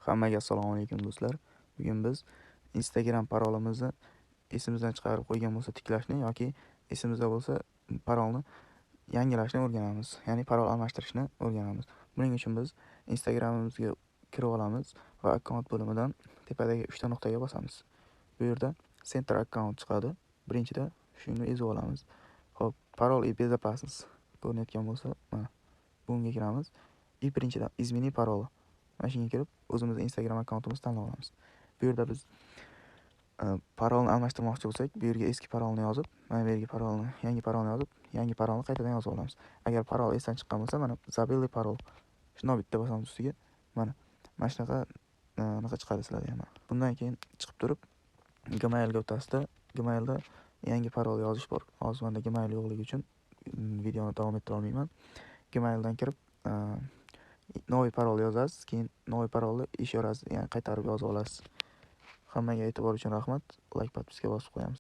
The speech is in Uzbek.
Hammaga assalomu alaykum, do'stlar. Bugun biz Instagram parolimizni esimizdan chiqarib qo'ygan bo'lsa tiklashni yoki esimizda bo'lsa parolni yangilashni o'rganamiz. Ya'ni parol almashtirishni o'rganamiz. Buning uchun biz Instagramimizga kirib olamiz va akkaunt bo'limidan tepadagi uchta nuqtaga bosamiz. Bu yerda Center account chiqadi. Birinchida shuni ezib olamiz. Xo'p, "Пароль и безопасность" ko'rinayotgan bo'lsa, mana bunga kiramiz. И birinchidan "Измени пароль". Mana shunga kirib, o'zimizni Instagram akkauntimizni tanlab olamiz. Bu yerda biz parolni almashtirmoqchi bo'lsak, bu yerga eski parolni yozib, mana bu yerga parolni, yangi parolni yozib, yangi parolni qaytadan yozib olamiz. Agar parol esdan chiqqan bo'lsa, mana "Забыли пароль". Shundoq bitta bosamiz ustiga. Mana shunaqa anaqa chiqadi sizlarda ham. Bundan keyin chiqib turib Gmailga o'tasizda, Gmailda yangi parol yozish bor. Hozir menda Gmail yo'qligi uchun videoni davom ettira olmayman. Gmaildan kirib новый parol yozasiz, keyin новый parolni еще раз, ya'ni qaytarib yozib olasiz. Hammaga e'tibor uchun rahmat. Layk, подписка bosib qo'yamiz.